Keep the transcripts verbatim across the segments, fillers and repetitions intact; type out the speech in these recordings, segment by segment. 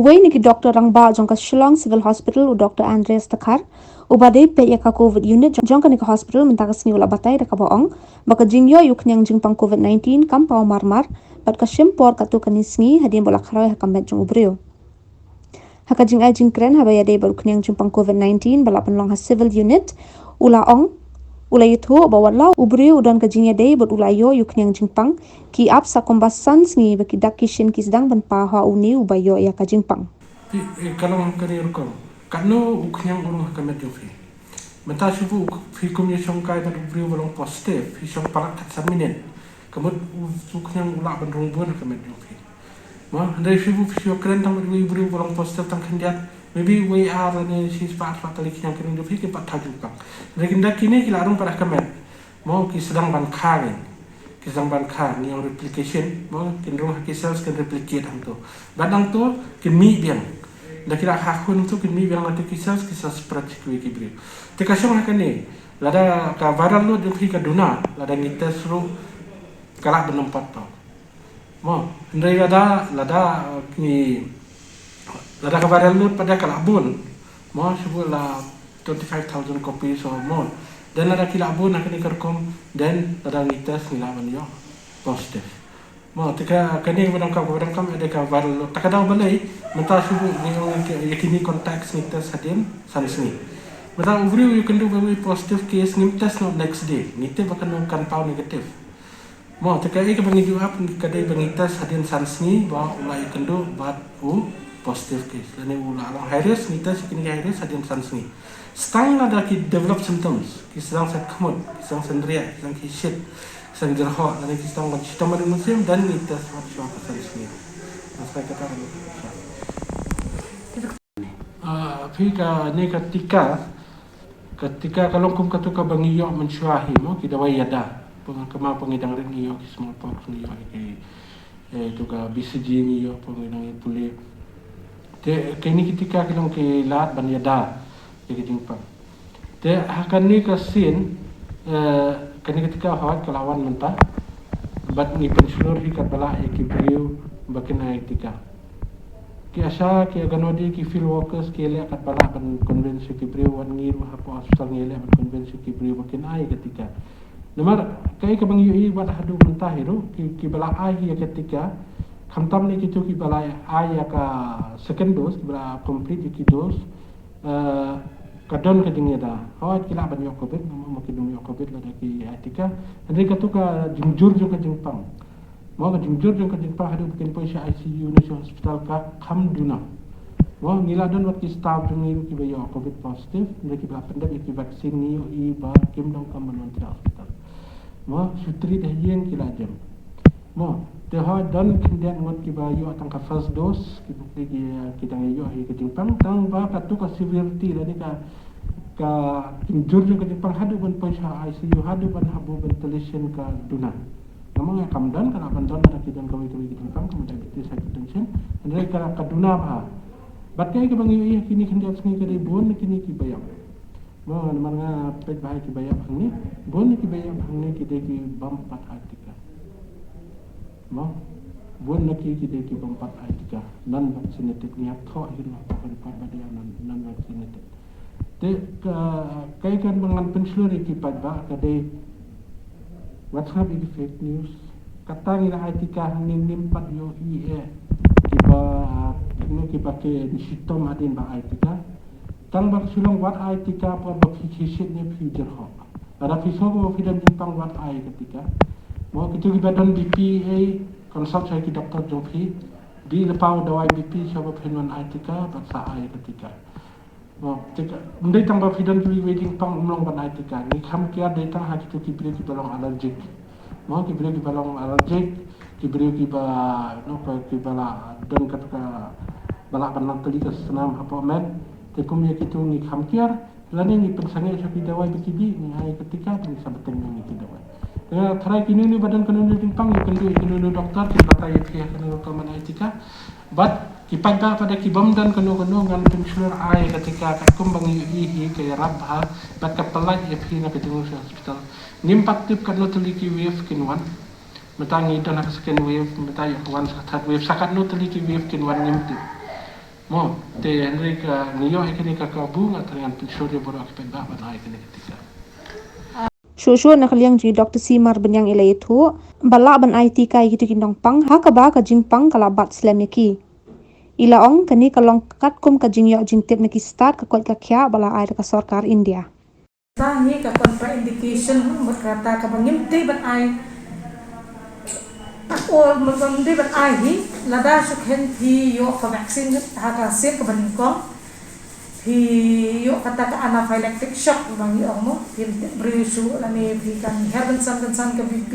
Uwei na ki doktor rangbah jong ka Shillong Civil Hospital, u Doktor Andreas Dkhar, uba dei peit ïa ka Covid unit jong kane ka hospital mynta ka sngi, u la batai da kaba ong ba ka jingïoh ïa u khñiang jingpang Covid nineteen kam paw marmar bad ka shim por katto katne sngi hadien ba u la khraw ïa ka met jong u briew. Ha ka jingai jingkren haba ïadei bad u khñiang jingpang Covid nineteen ba la pynlong ha civil unit, u la ong, u la ïathuh ba wat la u briew u don ka jingïadei bad u la ïoh ïa u khñiang jingpang, ki ap sa kumba san sngi ba ki dak ki shin ki sdang ban paw ha une uba ïoh ïa ka jingpang. Phi, eh, ka long kane rukom. Katno u khñiang u rung ha ka met jong phi? Mynta shu buh phi kum ïa shongkai bad u briew ba long positive, phi shong palat khatsan minit. Ka mut u, u khñiang u lah ban rung bun ha ka met jong phi. Mo, hynrei shu buh phi shu kren tang bad uwei u briew ba long positive tang khyndiat. Maybe uwei ar lane shispah arspah tylli khñiang ka ring jong phi kin pat thaw jingpang. Hynrei ynda kine ki la rung pat ha ka met, mo, ki sdang ban kha kin. Ki sdang ban kha, ngi ong replication, mo, kin rung ha ki cells kin replicate hangto. Bad hangto kin mih biang. Da ki la kha khun hangto kin mih biang na ki cells ki sa spread sha kiwei ki briew. Te ka shong ha kane, lada ka viral load jong phi ka duna, lada ngi test ruh ka lah ban ym pat paw. Mo, hynrei lada, lada, uh, ki, lada ka viral load pat ka lah bun. Mo, shu buh la twenty-five thousand copies or more. Then lada ki lah bun ha kane ka rukom, then lada ngi test ngi lah ban ïoh positive. Mo, te ka, kane kaba donkam, kaba donkam ïa ka viral load. Ta ka daw balei, mynta shu buh ngi ong ïa kine contacts ngi test hadien san sngi. Mynta u briew u ïakynduh ba u positive case, ngim test noh next day. Ngi tip ba kano kan paw negative. Mo, te kaei kaba ngi ju ap ka dei ba ngi test hadien san sngi ba u la ïakynduh bad u positive case. Lane u la long high risk, ngi test ïa kine ki high risk hadien san sngi. Tang lada ki develop symptoms, ki sdang sait khmut, ki sdang sait riak, ki sdang ki shit, ki sdang jyrhoh, lane ki sdang ban shitom ha ri mynsiem, then ngi test wat shuwa ka san sngi. Ngi sa kata ka Ah, phi, kane ka tika, ka tika ka long kum katu kaba ngi ïoh mynshuwa hi mo, ki dawai ïada. Pynban kumba ngi dang rit ngi ïoh ki smallpox, ngi ïoh ki, eh, tu ka B C G ngi ïoh pynban ngi dang ïa pule. Te kine ki tika ki long ki lad ban ïada ïa ki jingpang. Te ha kane ka sien, eh, kane ka tika hooid ka la wan mynta. Bad ngi pynshlur hi katba lah ïa ki briew ba kin ai tika. Ki ASHA, ki Anganwadi, ki field workers ki leh katba lah ban convince ïa ki briew, wat ngi ruh hapoh hospital ngi leh ban convince ïa ki briew ba kin ai ka tika. Namar kaei kaba ngi ïohi wat haduh mynta hi ruh, ki, kiba la ai ïa ka tika, khamtam ne kito kiba la ai ïa ka second dose, kiba la complete ïa ki dose, eh, ka don ka jingïada. Hooid ki lah ban ïoh covid, namar ma ki dang ïoh covid lada ki ai tika. Hynrei katu ka jingjur jong ka jingpang. Mo, ka jingjur jong ka jingpang haduh ba kin poi sha I C U ne sha hospital ka kham duna. Mo, ngi la don wat ki staff jong ngi kiba ïoh covid positive, hynrei kiba la pyndep ïa ki vaccine ngi ïohi ba kim donkam ban wan trei hospital. Mo, shu treat ha ïing ki la jem. Mo, te hooid don khyndiat ngut kiba ïoh tang ka first dose, kiba ki, ki, ki dang ïoh hi ka jingpang, tang ba katu ka severity lane ka, ka jingjur jong ka jingpang haduh ban poi sha I C U, haduh ban habu ventilation ka duna. Namar nga kam don, ka lah ban don lada ki don kawei kawei ki jingpang, kum diabetes, hypertension. Hynrei ka, ka duna bha. Bad kaei kaba ngi ïohi ha kine khyndiat sngi ka dei bun na kine kiba ïap. Mo, namar nga peit bha ïa kiba ïap hangne, bun na kiba ïap hangne ki dei ki bym pat ai tika. Mo, bun na ki ki dei ki bym pat ai tika. Non vaccinated, ngi hap thoh hi ruh hapoh ka report ba dei non, non vaccinated. Te ka, kaei kaba ngan pynshlur ïa ki paidbah ka dei, wat sngap ïa ki fake news. Kata ngi la ai tika hangne ngim pat ïohi eh kiba, kino kiba ki shitom hadien ba ai tika. Tang ba ka shu long wat ai tika por ba phi khie shit ne phi jyrhoh. Lada phi sngew ba phi don jingpang wat ai ka tika. Mo, kito kiba don B P, eh, consult sha ki doktor jong phi. Dei lypa u dawai B P shuwa ba phin wan ai tika bad sa ai ka tika. Mo, tika, ym dei tang ba phi don kiwei kiwei jingpang ym long ban ai tika. Ngi kham kiar dei tang ha kito ki briew kiba long allergic. Mo, ki briew kiba long allergic, ki briew kiba, no, kiba la don kata ka ba lah ban nang tylli ka snam hapoh met. Te kum ïa kito ngi kham kiar, lane ngi pynsangeh sha ki dawai ba ki dih, ngi ai ka tika, te ngi sa bteng ïa ki dawai. Te tharai kino kino ba don kano kano jingpang, ïakynduh ïa kino kino doktor, kin batai ïa phi ha kano ka rukom ban ai tika. Bad ki paidbah pat ki bym don kano kano, ngan pynshlur ai ka tika katkum ba ngi ïohi hi ka ïarap bha bad ka pyllait ïa phi na ka jong ka hospital. Ngim pat tip katno tylli ki wave kin wan. Mynta ngi don ha ka second wave, mynta ïoh ka wan sa ka third wave, sa katno tylli ki wave kin wan ngim tip. Mo, te hynrei ka ngi ïoh ïa kane ka kabu, nga tharai ngan pynshlur ïa baroh ki paidbah ban ai kane ka tika. Shuh shuh na ka liang jong i Doctor C Marbaniang i la ïathuh ba lah ban ai tika ïa kito ki nongpang ha kaba ka jingpang ka la bat slem ïa ki. I la ong kane ka long katkum ka jingïoh jingtip na ki stad ka koit ka khiah ba la ai da ka sorkar India. Tang hi ka contraindication, mut kata kaba ngim dei ban ai. Or mut ngim dei ban ai hi, lada shu khein phi ïoh ka vaccine ha ka sien kaba nyngkong, phi ïoh kata ka anaphylactic shock ba ngi ong mo, phi tip briew shuh lane phi kan her kynsan kynsan ka B P,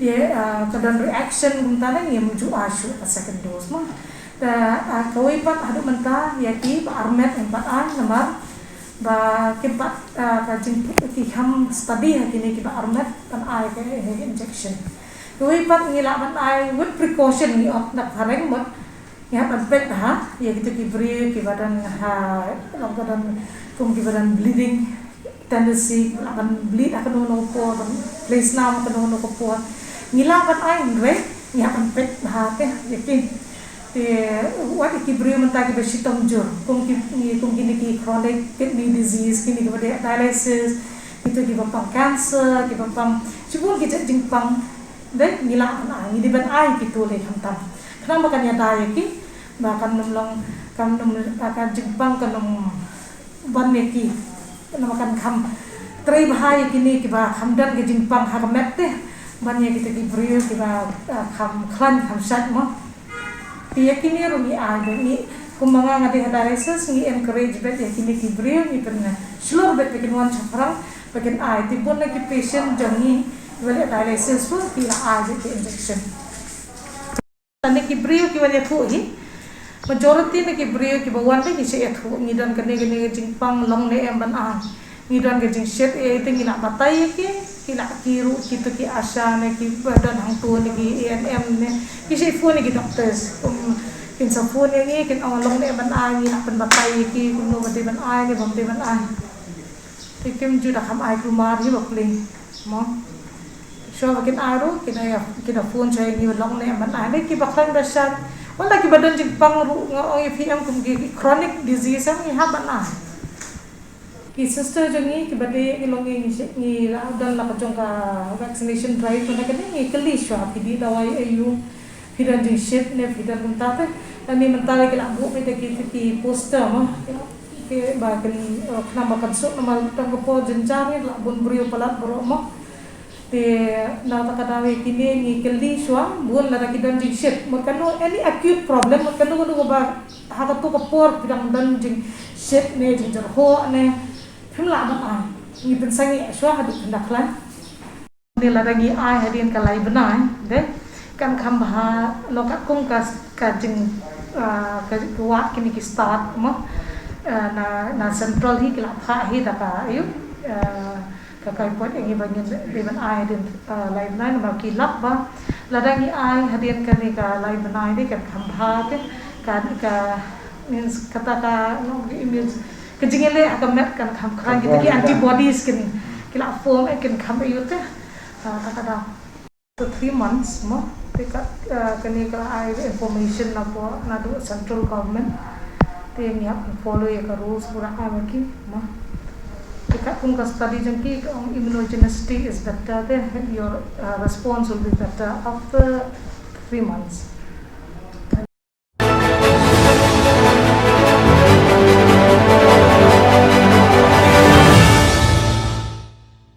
ïa, ah, ka don reaction kumta, ne ngim ju ai shuh ka second dose mo. Te, ah, kawei pat haduh mynta ïa ki ba armet ngim pat ai namar ba kim pat, ah, ka jingput ki kham study ha kine kiba armet ban ai ka, eh, injection. Kawei pat ngi lah ban ai with precaution, ngi ong da phareng mut ngi hap ban peit bha ïa kito ki briew kiba don ha, long ba don kum kiba don bleeding tendency, lah ban bleed ha kano kano ka por, ban play snam ha kano kano ka por. Ngi lah ban ai, hynrei ngi hap ban peit bha te ïa ki. Te wat ïa ki briew mynta kiba shitom jur, kum ki, kum kine ki chronic kidney disease, kine kiba dei dialysis, kito kiba pang cancer, kiba pang shibun ki jait jingpang. Dei ngi lah ban ai, ngi dei ban ai kito lei khamtam. Khnang ba kan ïada ïa ki, ba kan ym long, kan ym, ka jingpang kan ym ban ïa ki. Namar kan kham trei bha ïa kine kiba kham don ka jingpang ha ka met te ban ïa kita ki briew kiba, ah, kham khlaiñ kham shait mo. Te ïa kine ruh ngi ai beit, ngi kumba nga nga dei ha dialysis ngi encourage beit ïa kine ki briew, ngi pynshlur beit ba kin wan shaphrang ba kin ai. Te bun na ki patient jong ngi ba leh dialysis ruh ki la ai beit ki injection. Lane ki briew kiba ïathuh hi, majority na ki briew kiba wan te ki shait ïathuh, ngi don kane kane ka jingpang, long ne em ban ai, ngi don ka jingshit, eh, te ngi lah batai ïa ki, ki lah, ki ruh kito ki ASHA ne kiba don hangto ne ki ANM ne, ki shait phone ïa ki doctors, um, kin sa phone ïa ngi, kin ong long ne em ban ai, ngi lah pynbatai ïa ki kumno ba dei ban ai ne bym dei ban ai. Te kim ju da kham ai kulmar hi ba pule mo. Shuwa ba kin ai ruh, kin ai, kin da phone shuwa ïa ngi ba long ne em ban ai. Dei kiba khlaiñ ba shait, wat la kiba don jingpang ruh, nga ong ïa phi em, kum ki chronic disease em, ngi hap ban ai. Ki sister jong ngi kiba dei, ngi long ngi, ngi la don la ka jong ka vaccination drive, mynta kane ngi kylli shuwa phi dih dawai aïu, phi don jingshit ne phi don kumta te. Lane mynta la ki la buh beit da ki, ki poster mo, ki ba kin, eh, khnang ba kan suk namar tang ka por jynjar ngi la bun briew palat baroh mo. Te na kata ka daw ïa kine ngi kylli shuwa, bun lada ki don jingshit, mut kano, any acute problem, mut kano kano kaba ha kato ka por phi dang don jingshit ne jingjyrhoh ne, phim lah ban ai. Ngi pynsangeh shuwa haduh phin da khlaiñ. Te lada ngi ai hadien ka lai bnai, dei kan kham bha, noh katkum ka, ka jing, ah, ka wad kine ki stad mo, ah, na, na central hi ki la phah hi da ka, aïu, ah, ka kaipoh ïa ngi ba ngin dei ban ai hadien, ah, lai bnai, namar ki lap ba lada ngi ai hadien kane ka lai bnai dei kan kham bha te, ka, ka, means kata ka, noh, ki immune, ka jingïaleh ha ka met kan kham khlaiñ, kita ki antibodies kin, ki la form, eh, kin kham aïu te. Ah, kata ka daw. After three months mo, te kat, ah, kane ka ai information na pdeng, naduh central government. Te ngi hap follow ïa ka rules pura ai ma ki mo. Te katkum ka study jong ki ka ong immunogenicity is better, te your, ah, response will be better after three months.